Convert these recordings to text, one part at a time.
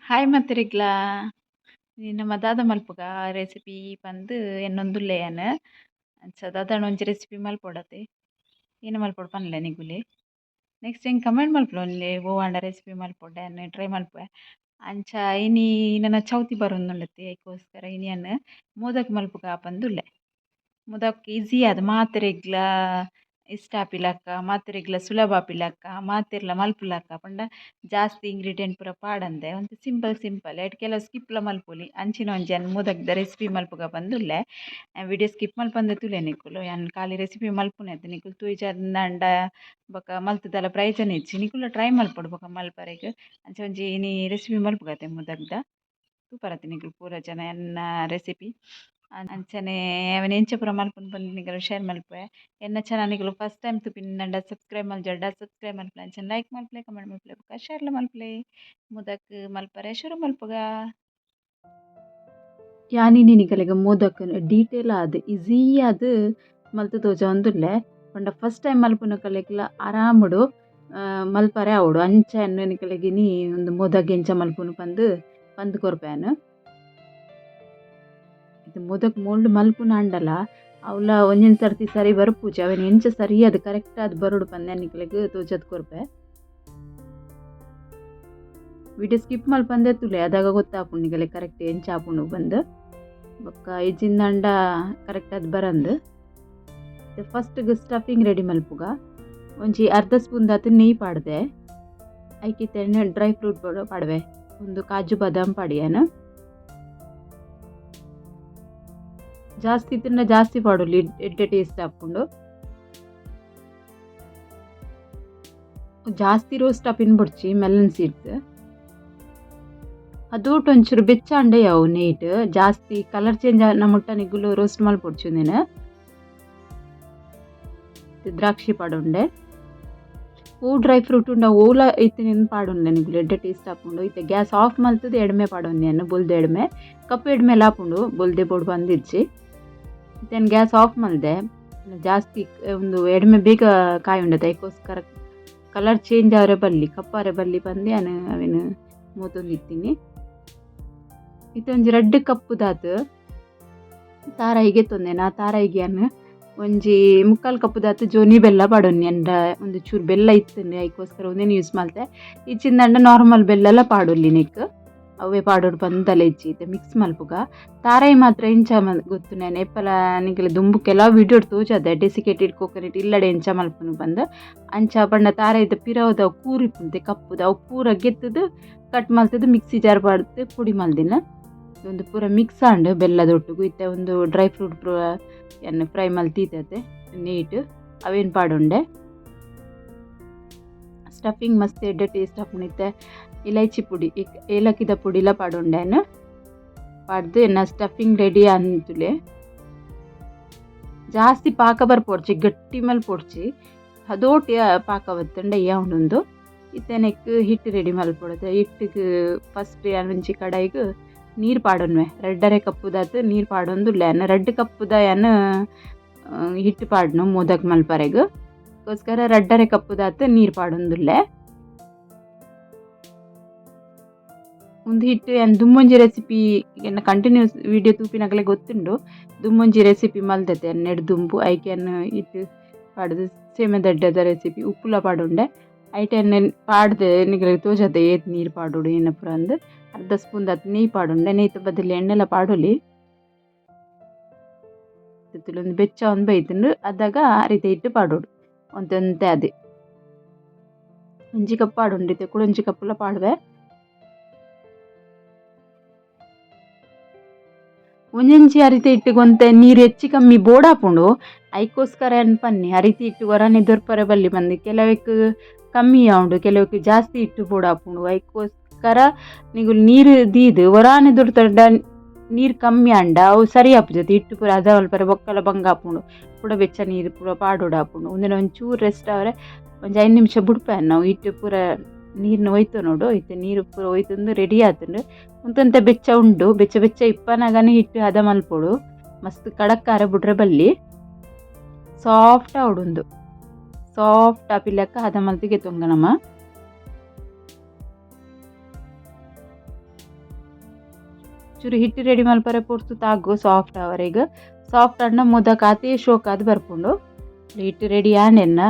Hi ಮತ್ತರಿಗ್ಲಾ ನಮ್ಮ ದಾದ ಮಲ್ಪುಗ recipe ಪಂದ್ ಎನ್ನೊಂದುಲ್ಲೆ ಯಾನ್. ಅಂಚ ದಾದಾಂಡ ಒಂಜಿ ರೆಸಿಪಿ ಮಲ್ಪೊಡತೆ ಏನ ಮಲ್ಪೊಡು ಪನ್ಲೆ ನಿಗುಲೆ. ನೆಕ್ಸ್ಟ್ ಎಂಕ್ ಕಮೆಂಟ್ ಮಲ್ಪುಲೆ ಒವಾಂಡ ರೆಸಿಪಿ ಮಲ್ಪೊಡ ಯಾನ್ ಟ್ರೈ ಮಲ್ಪುವೆ. ಅಂಚ ಇನಿ ನನ ಚೌತಿ ಬರೊಂದುಂಡತೆ ಐಕೋಸ್ಕರ ಇನಿ ಯಾನ್ ಮೋದಕ್ ಮಲ್ಪುಗ ಪಂದುಲ್ಲೆ. ಮೋದಕ್ ಈಸಿ ಆದ್ ಮಾತೆರೆಗ್ಲಾ ಇಷ್ಟ ಆಪಿಲಕ್ಕ ಮಾತೆರೆಗ್ಲ ಸುಲಭ ಆಪಿಲಕ್ಕ ಮಾತೆರ್ಲ ಮಲ್ಪುಲಕ್ಕ ಪಂಡ ಜಾಸ್ತಿ ಇಂಗ್ರೀಡಿಯೆಂಟ್ ಪೂರ ಪಾಡಂದೆ ಒಂತೆ ಸಿಂಪಲ್ ಸಿಂಪಲ್ ಐಟ್ ಕೆಲವು ಸ್ಕಿಪ್ಲ ಮಲ್ಪೊಲಿ ಅಂಚಿನ ಒಂಜಿ ಯಾನ್ ಮೋದಕ್ದ ರೆಸಿಪಿ ಮಲ್ಪುಗ ಪಂದುಲ್ಲೆ. ವಿಡಿಯೋ ಸ್ಕಿಪ್ ಮಲ್ಪಂದೆ ತೂಲೆ ನಿಕುಲು ಯಾನ್ ಖಾಲಿ ರೆಸಿಪಿ ಮಲ್ಪುನೆತ್ ನಿಕುಲು ತೂಯಿಜಾರ್ಂಡ ಬೊಕ ಮಲ್ತುದಲ ಪ್ರಯೋಜನ ಇಜ್ಜಿ ನಿಕುಲ ಟ್ರೈ ಮಲ್ಪೊಡು ಬೊಕ ಮಲ್ಪರೆಗ್. ಅಂಚ ಒಂಜಿ ಇನಿ ರೆಸಿಪಿ ಮಲ್ಪುಗತೆ ಮೋದಕ್ದ ತೂಪರತೆ ನಿಕುಲು ಪೂರ ಜನ ಎನ್ನ ರೆಸಿಪಿ. ಅಂಚನೆ ಅವೆನ್ ಎಂಚ ಪೂರ ಮಲ್ಪುನು ಪಂದ್ ನಿಕುಲು ಶೇರ್ ಮಲ್ಪುವೆ. ಎನ್ನ ಚಾನಲ್ ನಿಕುಲು ಫಸ್ಟ್ ಟೈಮ್ ತೂಪಿನಂಡ ಸಬ್ಸ್ಕ್ರೈಬ್ ಮಲ್ಜರ್ಡ ಸಬ್ಸ್ಕ್ರೈಬ್ ಮಲ್ಪುಲೆ, ಅಂಚನೆ ಲೈಕ್ ಮಲ್ಪುಲೆ, ಕಮೆಂಟ್ ಮಲ್ಪುಲೆ ಬೊಕ ಶೇರ್ಲ ಮಲ್ಪುಲೆ. ಮೋದಕ್ ಮಲ್ಪರೆ ಶುರು ಮಲ್ಪುಗ. ಯಾನ್ ಇನಿ ನಿಕಲೆಗ್ ಮೋದಕ್ ಡೀಟೇಲ್ ಆದ್ ಈಸಿ ಆದ್ ಮಲ್ತ್ ತೋಜಾವೊಂದುಲ್ಲೆ. ಪಂಡ ಫಸ್ಟ್ ಟೈಮ್ ಮಲ್ಪುನಕಲೆಗ್ಲ ಆರಾಮಡು ಮಲ್ಪರೆ ಆವೊಡು. ಅಂಚ ಯಾನ್ ನಿಕಲೆಗ್ ಇನಿ ಉಂದು ಮೋದಕ್ ಎಂಚ ಮಲ್ಪುನು ಪಂದ್ ಪಂದ್ ಕೊರ್ಪೆ ಯಾನ್. ಮೋದಕ್ ಮೋಲ್ಡ್ ಮಲ್ಪುನಾಂಡಲ ಅವ್ಲ ಒಂಜೊಂಜಿ ಸರ್ತಿ ಸರಿ ಬರ್ಪುಜಿ. ಅವೆನ್ ಎಂಚ ಸರಿಯಾದ್ ಕರೆಕ್ಟ್ ಆದ್ ಬರೊಡು ಪಂದ್ ಯಾನ್ ನಿಕಲೆಗ್ ತೋಜಾದ್ ಕೊರ್ಪೆ. ವಿಡಿಯೋ ಸ್ಕಿಪ್ ಮಲ್ಪಂದೆ ತೂಲೆ ಅದಾಗ ಗೊತ್ತಾಪುಂಡು ನಿಕಲೆಗ್ ಕರೆಕ್ಟ್ ಎಂಚ ಆಪುಂಡು ಪಂದ್. ಬೊಕ್ಕ ಇಜ್ಜಿಂದಾಂಡ ಕರೆಕ್ಟ್ ಆದ್ ಬರಂದ್. First stuffing ready ಮಲ್ಪುಗ. ಒಂಜಿ ಅರ್ಧ ಸ್ಪೂನ್ ದಾತ್ ನೆಯ್ ಪಾಡ್ದೆ. ಐಕ್ ಇತ್ತೆ ಡ್ರೈ ಫ್ರೂಟ್ ಪಾಡ್ವೆ. ಒಂದು ಕಾಜು ಬಾದಾಮ್ ಪಾಡಿಯೆನ್. ಜಾಸ್ತಿ ತಿಂಡ ಜಾಸ್ತಿ ಪಾಡೊಲಿ ಎಡ್ಡೆ ಟೇಸ್ಟ್ ಆಪುಂಡು. ಜಾಸ್ತಿ ರೋಸ್ಟ್ ಆಪಿನ ಬೊಡ್ಚಿ ಮೆಲನ್ ಸೀಡ್ಸ್. ಅದೋಟ್ ಒಂಚೂರು ಬೆಚ್ಚ ಅಂಡೆ ಯಾವು ನೀಟ್ ಜಾಸ್ತಿ ಕಲರ್ ಚೇಂಜ್ ಆನ ಮುಟ್ಟ ನಿಗುಲು ರೋಸ್ಟ್ ಮಲ್ಪೊಡ್ಚಿ ಉಂದೆನ್. ದ್ರಾಕ್ಷಿ ಪಾಡೊಂಡೆ. ಪೂ ಡ್ರೈ ಫ್ರೂಟ್ ಉಂಡ ಓಲ ಇತ್ತಿನ ಪಾಡೊನ್ಲೆ ನಿಗುಲು ಎಡ್ಡೆ ಟೇಸ್ಟ್ ಆಪುಂಡು. ಇತ್ತೆ ಗ್ಯಾಸ್ ಆಫ್ ಮಲ್ತುದು ಎಡ್ಮೆ ಪಾಡೊನ್ನೆ ಯಾನ್ ಬೊಲ್ದು ಎಡ್ಮೆ. ಕಪ್ಪು ಎಡ್ಮೆಲ ಆಪುಂಡು ಬೊಲ್ದೆ ಬೋಡು ಪಂದಿಜ್ಜಿ. ಇತ್ತೆ ಯಾನ್ ಗ್ಯಾಸ್ ಆಫ್ ಮಲ್ದೆ. ಜಾಸ್ತಿ ಒಂದು ಎಡ್ಮೆ ಬೇಗ ಕಾಯಿ ಉಂಡತೆ ಐಕೋಸ್ಕರ ಕಲರ್ ಚೇಂಜ್ ಆವರೆ ಬಲ್ಲಿ ಕಪ್ಪಾರೆ ಬಲ್ಲಿ ಪಂದ್ ಯಾನ್ ಅವೆನ್ ಮೋತೊಂದಿತ್ತೀನಿ. ಇತ್ತೆ ಒಂಜಿ ರಡ್ಡ್ ಕಪ್ಪು ದಾತ್ ತಾರಾಯಿಗೆ ತೊಂದೆನ. ಆ ತಾರಾಯಿಗೆ ಯಾನ್ ಒಂಜಿ ಮುಕ್ಕಾಲು ಕಪ್ಪು ದಾತ್ ಜೋನಿ ಬೆಲ್ಲ ಪಾಡೊನ್ನಿ. ಅಂಡ ಒಂದು ಚೂರು ಬೆಲ್ಲ ಇತ್ತುಂಡು ಐಕೋಸ್ಕರ ಒಂದೇನು ಯೂಸ್ ಮಲ್ತೆ. ಇಜ್ಜಿಂದಂಡ ನಾರ್ಮಲ್ ಬೆಲ್ಲಲ ಪಾಡೊಲಿ ನೆಕ್. ಅವೇ ಪಾಡೊಡು ಪಂದ್ ಇಜ್ಜಿ. ಇತ್ತೆ ಮಿಕ್ಸ್ ಮಲ್ಪುಗ. ತಾರಾಯಿ ಮಾತ್ರ ಎಂಚ ಗೊತ್ತು ನಾನು ಏಪಲ ನಿಕಲೆ ದುಂಬು ಕೆಲವು ವಿಡಿಯೋಡ್ ತೋಜಾದೆ ಡೆಸಿಕೇಟೆಡ್ ಕೋಕೋನಟ್ ಇಲ್ಲಡೆ ಎಂಚ ಮಲ್ಪುನು ಪಂದ್. ಅಂಚ ಪಂಡ ತಾರಾಯಿದ ಪಿರವುದ ಕೂರು ಇಪ್ಪುಂಡು ಕಪ್ಪುದ ಅವು ಪೂರ ಗೆತ್ತುದು ಕಟ್ ಮಲ್ತುದು ಮಿಕ್ಸಿ ಜಾರ್ ಪಾಡ್ದು ಪುಡಿ ಮಲ್ದಿನ. ಒಂದು ಪೂರ ಮಿಕ್ಸ್ ಆಂಡ್ ಬೆಲ್ಲದೊಟ್ಟುಗು. ಇತ್ತೆ ಒಂದು ಡ್ರೈ ಫ್ರೂಟ್ ಪೂರ ಯಾನ್ ಫ್ರೈ ಮಲ್ತಿತ್ತತೆ ನೀಟ್ ಅವೇನು ಪಾಡೊಂಡೆ. ಸ್ಟಫಿಂಗ್ ಮಸ್ತ್ ಎಡ್ಡೆ ಟೇಸ್ಟ್ ಆಪುಂಡು. ಇತ್ತೆ ಇಲೈಚಿ ಪುಡಿ ಏಲಕ್ಕಿದ ಪುಡಿಲ ಪಾಡೊಂಡೆ ಯಾನ್. ಪಾಡ್ದು ಎನ್ನ ಸ್ಟಫಿಂಗ್ ರೆಡಿ ಆಂತುಲೆ. ಜಾಸ್ತಿ ಪಾಕ ಬರ್ಪೊಡ್ಚಿ ಗಟ್ಟಿ ಮಲ್ಪೊಡ್ಚಿ ಅದೋಟಿ ಪಾಕ ಬತ್ತುಂಡ ಉಂಡು. ಇತ್ತೆ ನೆಕ್ ಹಿಟ್ಟು ರೆಡಿ ಮಲ್ಪೊಡು. ಹಿಟ್ಟಿಗ್ ಫಸ್ಟ್ ಯಾನ್ ಒಂಜಿ ಕಡಾಯಿಗ್ ನೀರು ಪಾಡೊನ್ವೆ. ರಡ್ಡರೆ ಕಪ್ಪುದಾತ್ ನೀರು ಪಾಡೊಂದುಲ್ಲೆ ಯಾನ್. ರಡ್ಡ್ ಕಪ್ಪುದ ಯಾನ್ ಹಿಟ್ಟು ಪಾಡ್ನು ಮೋದಕ್ ಮಲ್ಪರೆಗ್. ಗೋಸ್ಕರ ರಡ್ಡರೆ ಕಪ್ಪುದಾತ್ ನೀರು ಪಾಡೊಂದುಲ್ಲೆ. ಉಂದು ಹಿಟ್ಟು ಯಾನ್ ದುಂಬೊಂಜಿ ರೆಸಿಪಿ ಎನ್ನ ಕಂಟಿನ್ಯೂಸ್ ವಿಡಿಯೋ ತೂಪಿನಗಲೆ ಗೊತ್ತುಂಡು. ದುಂಬೊಂಜಿ ರೆಸಿಪಿ ಮಲ್ದತೆ ನೆಡ್ ದುಂಬು ಐಕ್ ಯಾನ್ ಹಿಟ್ಟು ಪಾಡ್ದು ಸೇಮೆದಡ್ಡೆದ ರೆಸಿಪಿ ಉಪ್ಪುಲ ಪಾಡೊಂಡೆ. ಐಟ್ ಯಾನ್ ಪಾಡ್ದು ನಿಕಲೆಗ್ ತೋಜಾದೆ ಏತ್ ನೀರು ಪಾಡೊಡು ಏನ ಪೂರ ಅಂದ್. ಅರ್ಧ ಸ್ಪೂನ್ ದಾತ್ ನೆಯ್ ಪಾಡೊಂಡೆ. ನೆಯ್ತ ಬದಲು ಎಣ್ಣೆಲ ಪಾಡೊಲಿ. ಒಂದು ಬೆಚ್ಚ ಒಂದು ಬೈತುಂಡು ಅದಾಗ ಅರಿತ ಹಿಟ್ಟು ಪಾಡೊಡು ಒಂತೆ ಒಂತೆ ಅದೇ. ಒಂಜಿ ಕಪ್ ಪಾಡೊಂಡು ಇತ್ತೆ ಕುಡ ಒಂಜಿ ಕಪ್ಪುಲ ಪಾಡುವೆ. ಒಂಜೊಂಜಿ ಅರಿತ ಹಿಟ್ಟಿಗ್ ಒಂತೆ ನೀರು ಹೆಚ್ಚಿ ಕಮ್ಮಿ ಬೋಡಾಪುಂಡು. ಐಕೋಸ್ಕರ ಯಾನ್ ಪನ್ನಿ ಅರಿತ ಹಿಟ್ಟು ಒರಾನೆ ದೊರ್ಪರೆ ಬಲ್ಲಿ ಪಂದ್. ಕೆಲವೆಕ್ ಕಮ್ಮಿ ಆವುಂಡು ಕೆಲವೆಕ್ ಜಾಸ್ತಿ ಹಿಟ್ಟು ಬೋಡಾಪುಂಡು. ಐಕೋಸ್ಕರ ನಿಗುಲು ನೀರು ದೀದ್ ಒರಾನೆ ದೊರ್ತಂಡ ನೀರು ಕಮ್ಮಿ ಆಂಡ ಅವು ಸರಿ ಆಪುಜಿ. ಹಿಟ್ಟು ಪೂರ ಅದ ಮಲ್ಪರೆ ಬೊಕ್ಕಲ ಬಂಗ ಆಪುಂಡು. ಕುಡ ಬೆಚ್ಚ ನೀರು ಪೂರ ಪಾಡೊಡಾಪುಂಡು. ಉಂದೆನ್ ಒಂಚೂರು ರೆಸ್ಟ್ ಆವರೆ ಒಂಜಿ 5 ನಿಮಿಷ ಬುಡ್ಪೆ ನಾವು. ಹಿಟ್ಟು ಪೂರ ನೀರ್ನ ಒಯ್ತು ನೋಡು. ಇತ್ತೆ ನೀರು ಪೂರ ಒಯ್ತೊಂದು ರೆಡಿ ಆತುಂಡು. ಉಂತೊಂತೆ ಬೆಚ್ಚ ಉಂಡು. ಬೆಚ್ಚ ಬೆಚ್ಚ ಇಪ್ಪನಗನೆ ಹಿಟ್ಟು ಹದ ಮಲ್ಪೊಡು. ಮಸ್ತ್ ಕಡಕ್ ಆರೆ ಬುಡ್ರೆ ಬಲ್ಲಿ. ಸಾಫ್ಟ್ ಆವೊಡು ಉಂದು. ಸಾಫ್ಟ್ ಆಪಿಲೆಕ್ಕ ಹದ ಮಲ್ತ್ ಗೆತೊಂಗ ನಮ. ಚೂರು ಹಿಟ್ಟು ರೆಡಿ ಮಲ್ಪರೆ ಪೊರ್ತು ತಾಗು ಸಾಫ್ಟ್ ಆವರೆಗ್ ಸಾಫ್ಟ್ ಆಂಡ ಮೋದಕ ಆತೇ ಶೋಕ್ ಆದ್ ಬರ್ಪುಂಡು. ಹಿಟ್ಟು ರೆಡಿ ಆಂಡ್ ಎನ್ನ.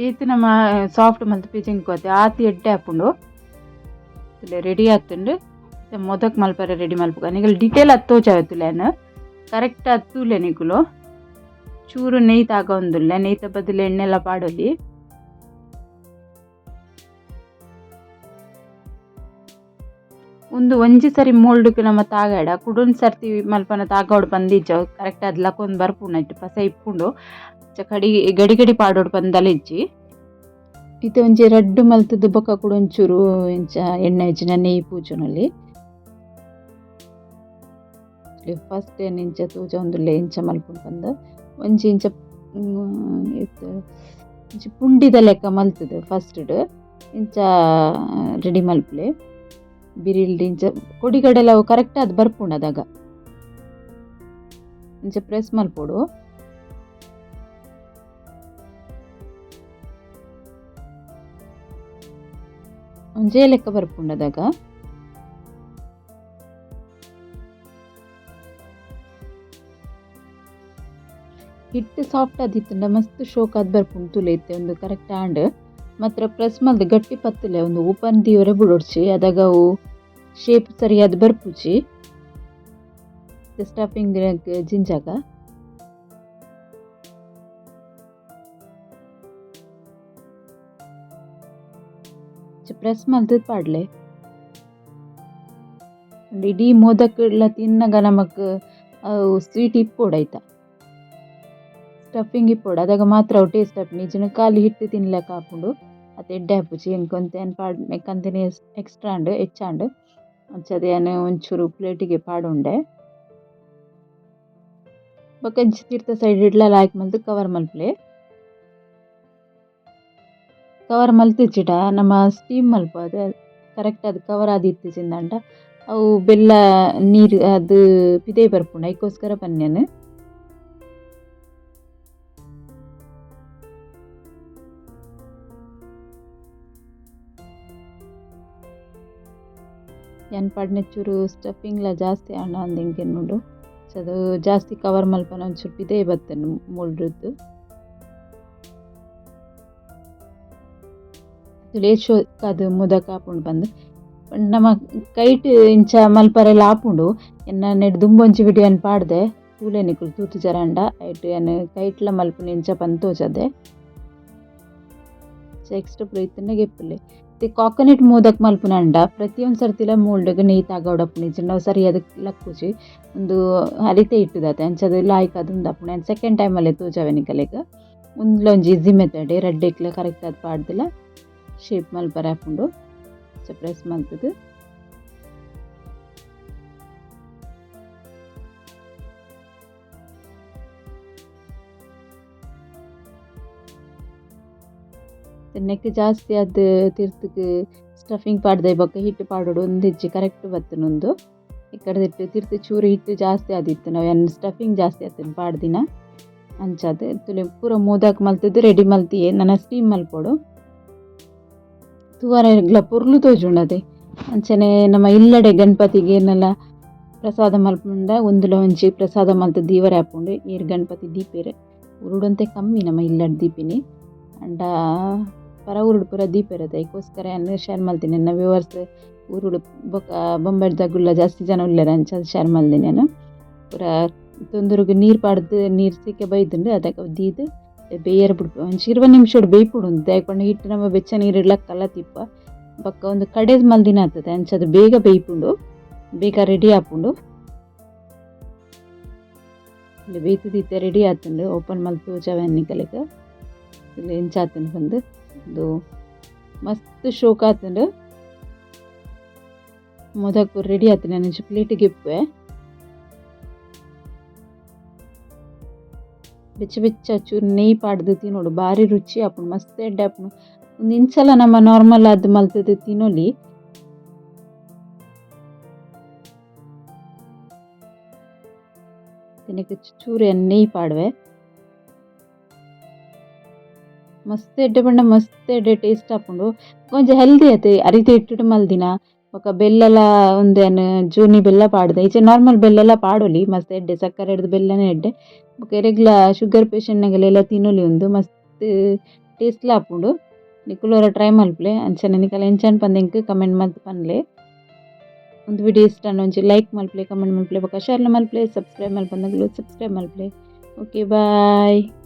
ಈತ್ ನಮ ಸಾಫ್ಟ್ ಮಲ್ತ್ ಪಿಜಿಂಕೋತೆ ಆತ್ ಎಡ್ಡೆ ಆಪುಂಡು. ರೆಡಿ ಆತುಂಡು. ಮೋದಕ್ ಮಲ್ಪರೆ ರೆಡಿ ಮಲ್ಪುಗ ನಿಕುಲು ಡೀಟೇಲ್ ಆತ್ ತೋಜಾವೆ ತುಲೆನ್ ಕರೆಕ್ಟ್ ಆತ್ ತೂಲೆ ನಿಕುಲು. ಚೂರು ನೆಯ್ ತಾಗೊಂದುಲ್ಲೆ ನೆಯ್ತ ಬದಲು ಎಣ್ಣೆಲ ಪಾಡೊಲಿ. ಉಂದು ಒಂಜಿ ಸರಿ ಮೋಲ್ಡ್ಗ್ ನಮ ತಾಗಡ ಕುಡೊಂಜಿ ಸರ್ತಿ ಮಲ್ಪನ ತಾಗೋಡು ಪಂದ್ ಇಜ್ಜ ಕರೆಕ್ಟ್ ಆದ್ ಲಕೊಂದು ಬರ್ಪುಂಡು ಐಟ್ ಪಸೆ ಇಪ್ಪುಂಡು. ಕಡಿ ಗಡಿ ಗಡಿ ಪಾಡೊಡು ಪಂದಲ ಇಜ್ಜಿ. ಇತ್ತೆ ಒಂಜಿ ರಡ್ಡ್ ಮಲ್ತುದು ಬೊಕ ಕುಡೊಂಚೂರು ಇಂಚ ಎಣ್ಣೆ ಇಜ್ಜಿಂಡ ನೆಯ್ ಪೂಜೊನೊಲಿ. ಫಸ್ಟ್ ಏನ್ ಇಂಚ ತೋಜೊಂದುಲ್ಲೆ ಇಂಚ ಮಲ್ಪುನು ಪಂದ್ ಒಂಜಿ ಇಂಚ ಒಂಜಿ ಪುಂಡಿದ ಲೆಕ್ಕ ಮಲ್ತುದು ಫಸ್ಟ್ ಡ್ ಇಂಚ ರೆಡಿ ಮಲ್ಪುಲೆ. ಬಿರಿಲ್ಡ್ ಇಂಚ ಕೊಡಿಗಡಲ ಅವು ಕರೆಕ್ಟ್ ಆದ್ ಬರ್ಪುಂಡು ಅದಗ. ಇಂಚ ಪ್ರೆಸ್ ಮಲ್ಪೊಡು. ಒಂಜೇ ಲೆಕ್ಕ ಬರ್ಪುಂಡು ಅದಗ. ಹಿಟ್ಟು ಸಾಫ್ಟ್ ಆದಿತ್ತುಂಡ ಮಸ್ತ್ ಶೋಕ್ ಆದ್ ಬರ್ಪುಂಡು ತೂಲೆ ಇತ್ತೆ ಉಂದು ಕರೆಕ್ಟ್ ಆಂಡ್. ಮಾತ್ರ ಪ್ರೆಸ್ ಮಲ್ತ್ ಗಟ್ಟಿ ಪತ್ತುಲೆ ಉಂದು ಓಪನ್ ದೀವರೆ ಬುಡೊಡ್ಚಿ ಅದಗ ಅವು ಶೇಪ್ ಸರಿಯಾದ್ ಬರ್ಪುಜಿ. ಸ್ಟಫಿಂಗ್ ಜಿಂಜಾಗ. ಪ್ರೆಸ್ ಮಲ್ತ್ ಪಾಡ್ಲೆ. ಇಡೀ ಮೋದಕಡ್ಲ ತಿನ್ನಗ ನಮಕ್ ಅವು ಸ್ವೀಟ್ ಇಪ್ಪೊಡು ಐತ. ಸ್ಟಫಿಂಗ್ ಇಪ್ಪೊಡು ಅದಗ ಮಾತ್ರ ಅವು ಟೇಸ್ಟ್ ಆಪುಂಡು ಇಜ್ಜಿಂಡ ಖಾಲಿ ಹಿಟ್ಟು ತಿನ್ಲೆಕ ಆಪುಂಡು ಅತ್ ಎಡ್ಡೆ ಆಪುಜಿ ಎಂಕ್ ಒಂತೆ ಯಾನ್ ಪಾಡ್ ಎಂಕ್ ಎಕ್ಸ್ಟ್ರಾ ಆಂಡ್ ಹೆಚ್ಚಾಂಡ್ ಅಂಚಾದ್ ಯಾನ್ ಒಂಚೂರು ಪ್ಲೇಟಿಗೆ ಪಾಡೊಂಡೆ. ಬೊಕ ಇಂಚ ತಿರ್ತ ಸೈಡ್ ಡ್ಲ ಲಾಯ್ಕ್ ಮಲ್ತ್ ಕವರ್ ಮಲ್ಪುಲೆ. ಕವರ್ ಮಲ್ತಿಜಿಡ ನಮ ಸ್ಟೀಮ್ ಮಲ್ಪುವ ಕರೆಕ್ಟ್ ಆದ್ ಕವರ್ ಆದಿತ್ತಿಜಿಂದಾಂಡ ಅವು ಬೆಲ್ಲ ನೀರು ಅದು ಪಿದಯಿ ಬರ್ಪುಂಡು ಐಕೋಸ್ಕರ ಪನ್ಯನ್. ಯಾನ್ ಪಾಡ್ನೆ ಚೂರು ಸ್ಟಫಿಂಗ್ ಲ ಜಾಸ್ತಿ ಆಂಡ ಅಂದ್ ಎಂಕ್ ಎನ್ನುಂಡು. ಅದು ಜಾಸ್ತಿ ಕವರ್ ಮಲ್ಪನ ಒಂಚೂರು ಪಿದಯಿ ಬತ್ತುಂಡು ಮೋಲ್ಡ್‌ರ್ದ್. ಏತ್ ಶೋಕಾದ್ ಮೋದಕ ಆಪುಂಡು ಪಂದ್. ನಮ ಕೈಟ್ ಇಂಚ ಮಲ್ಪರೆಲ ಆಪುಂಡು. ಎನ್ನ ನೆಡ್ ದುಂಬೊಂಜಿ ವಿಡಿಯೋ ಯಾನ್ ಪಾಡ್ದೆ ತೂಲೆ ನಿಕುಲು ತೂತುಜರಾಂಡ ಐಟ್ ಯಾನ್ ಕೈಟ್ಲ ಮಲ್ಪುನಿ ಎಂಚ ಪಂದ್ ತೋಜಾದೆ. ಎಕ್ಸ್ಟ್ರಾ ಪೂರ ಇತ್ತ್ಂಡ ಗೆಪ್ಪುಲೆ. ಇತ್ತೆ ಕೋಕೋನಟ್ ಮೋದಕ್ ಮಲ್ಪುನಾಂಡ ಪ್ರತಿಯೊಂದು ಸರ್ತಿಲ ಮೋಲ್ಡ್‌ಗ್ ನೆಯ್ ತಾಗಾವೊಡಾಪುಂಡು ಇಜ್ಜಿಂಡ ಅವು ಸರಿಯಾದ್ ಲಕ್ಕುಜಿ. ಉಂದು ಅರಿತೆ ಹಿಟ್ಟುದಾತೆ ಅಂಚಾದ್ ಲಾಯ್ಕ್ ಆದ್ ಉಂದಾಪುಂಡು. ಯಾನ್ ಸೆಕೆಂಡ್ ಟೈಮ್ ಅಲ್ಲೇ ತೋಜಾವೆ ನಿಕಲೆಗ್. ಉಂದುಲ ಒಂಜಿ ಈಸಿ ಮೆಥಡ್ ರಡ್ಡೆಕ್ಲ ಕರೆಕ್ಟ್ ಆದ್ ಪಾಡ್ದಲ ಶೇಪ್ ಮಲ್ಪರೆ ಆಪುಂಡು. ಅಂಚ ಪ್ರೆಸ್ ಮಲ್ತುದು. ನೆಕ್ಕ್ ಜಾಸ್ತಿ ಆದ್ ತಿರ್ತುಗ್ ಸ್ಟಫಿಂಗ್ ಪಾಡ್ದೆ ಬೊಕ್ಕ ಹಿಟ್ಟು ಪಾಡೊಡು ಉಂದಿಜ್ಜಿ ಕರೆಕ್ಟ್ ಬತ್ತುಂಡು ಉಂದು. ಇಕ್ಕಡ್ದಿಟ್ಟು ತಿರ್ತ್ ಚೂರು ಹಿಟ್ಟು ಜಾಸ್ತಿ ಆದಿತ್ತುಂಡು ಅವು ಯಾನ್ ಸ್ಟಫಿಂಗ್ ಜಾಸ್ತಿ ಆತುಂಡು ಪಾಡ್ದಿನ. ಅಂಚಾದ್ ತೂಲೆ ಪೂರ ಮೋದಕ್ ಮಲ್ತುದು ರೆಡಿ ಮಲ್ತಿಯೆ ನನ ಸ್ಟೀಮ್ ಮಲ್ಪೊಡು. ತೂವರೆಗ್ಲ ಪೊರ್ಲು ತೋಜುಂಡು ಅತೆ. ಅಂಚನೆ ನಮ್ಮ ಇಲ್ಲಡೆ ಗಣಪತಿಗ್ ಏನೆಲ ಪ್ರಸಾದ ಮಲ್ಪುಂಡ ಉಂದುಲ ಒಂಜಿ ಪ್ರಸಾದ ಮಲ್ತ್ ದೀವರೆ ಆಪುಂಡು. ಏರ್ ಗಣಪತಿ ದೀಪೆರ್ ಊರುಡೊಂತೆ ಕಮ್ಮಿ ನಮ ಇಲ್ಲಡ್ ದೀಪಿನಿ. ಆಂಡ ಪರ ಊರುಡು ಪೂರ ದೀಪೆರ್ ಅತೆ ಐಕೋಸ್ಕರ ಯಾನ್ ಶೇರ್ ಮಲ್ತಿನಿ ಎನ್ನ ವ್ಯೂವರ್ಸ್ ಊರುಡು ಬೊಕ ಬೊಂಬೈದ ಜಾಸ್ತಿ ಜನ ಉಲ್ಲೆರ್ ಅಂಚಾದ್ ಶೇರ್ ಮಲ್ದಿನಿ ಯಾನ್. ಪೂರ ತೊಂದುರುಗು ನೀರ್ ಪಾಡ್ದ್ ನೀರ್ ಸಿಕೆ ಬೈದುಂಡು ಅದಗ ದೀದ್ ಬೇಯರೆ ಬುಡ್ಪೆ ಒಂಜಿ 20 ನಿಮಿಷಡ್ ಬೇಯ್ಪುಂಡು ಉಂದು ದಾಯೆ ಪಂಡ ಹಿಟ್ಟು ನಮ ಬೆಚ್ಚ ನೀರ್ ಲಕ್ಕಲ ತಿಪ್ಪ. ಬೊಕ ಉಂದು ಕಡೆದ್ ಮಲ್ದಿನ ಆತದೆ ಅಂಚಾದ್ ಬೇಗ ಬೇಯ್ಪುಂಡು ಬೇಗ ರೆಡಿ ಆಪುಂಡು. ಬೇಯ್ತುದು ಇತ್ತೆ ರೆಡಿ ಆತುಂಡು ಓಪನ್ ಮಲ್ತ್ ತೋಜಾವೆ ನಿಕಲೆಗ್. ಎಂಚ ಆತುಂಡು ಪಂದ್ ಉಂದು ಮಸ್ತ್ ಶೋಕ್ ಆತುಂಡು. ಮೋದಕ್ ಪೂರ ರೆಡಿ ಆತುಂಡು ಯಾನ್ ಒಂಜಿ ಪ್ಲೇಟ್ ಗೆಪ್ಪುವೆ. ಬೆಚ್ಚ ಬೆಚ್ಚ ಚೂರು ನೆಯ್ ಪಾಡ್ದ್ ತಿನೊಡು ಬಾರಿ ರುಚಿ ಆಪುಂಡು ಮಸ್ತ್ ಎಡ್ಡೆ ಆಪುಂಡು. ಉಂದು ಇಂಚಲ ನಮ ನಾರ್ಮಲ್ ಆದ್ ಮಲ್ತುದು ತಿನೊಲಿ. ನೆಕ್ಕ್ ಚೂರು ಯಾನ್ ನೆಯ್ ಪಾಡುವೆ. ಮಸ್ತ್ ಎಡ್ಡೆ ಪಂಡ ಮಸ್ತ್ ಎಡ್ಡೆ ಟೇಸ್ಟ್ ಆಪುಂಡು. ಒಂಜಿ ಹೆಲ್ದಿ ಅತೆ, ಅರಿತ ಹಿಟ್ಟುಡು ಮಲ್ದಿನ. ಬೊಕ ಬೆಲ್ಲಲ ಉಂದೆನ್ ಜೋನಿ ಬೆಲ್ಲ ಪಾಡ್ದೆ. ಇಜ್ಜ ನಾರ್ಮಲ್ ಬೆಲ್ಲಲ ಪಾಡೊಲಿ, ಮಸ್ತ್ ಎಡ್ಡೆ. ಸಕ್ಕರೆ ಡ್ದ್ ಬೆಲ್ಲನೆ ಎಡ್ಡೆ. ಬೊಕ ಎರೆಗ್ಲ ಶುಗರ್ ಪೇಷಂಟ್ ನಗಲೆಲ ತಿನೊಲಿ ಉಂದು. ಮಸ್ತ್ ಟೇಸ್ಟ್ ಲ ಆಪುಂಡು. ನಿಕುಲು ಒರ ಟ್ರೈ ಮಲ್ಪುಲೆ. ಅಂಚನೆ ನಿಕಲ್ ಎಂಚ ಪಂದ್ ಎಂಕ್ ಕಮೆಂಟ್ ಮಲ್ತ್ ಪನ್ಲೆ. ಉಂದು ವಿಡಿಯೋ ಇಷ್ಟ ಆಂಡ ಒಂಜಿ ಲೈಕ್ ಮಲ್ಪುಲೆ, ಕಮೆಂಟ್ ಮಲ್ಪುಲೆ, ಬೊಕ ಶೇರ್ ಮಲ್ಪುಲೆ. ಸಬ್ಸ್ಕ್ರೈಬ್ ಮಲ್ಪಂದಕುಲು ಸಬ್ಸ್ಕ್ರೈಬ್ ಮಲ್ಪುಲೆ. Okay, bye.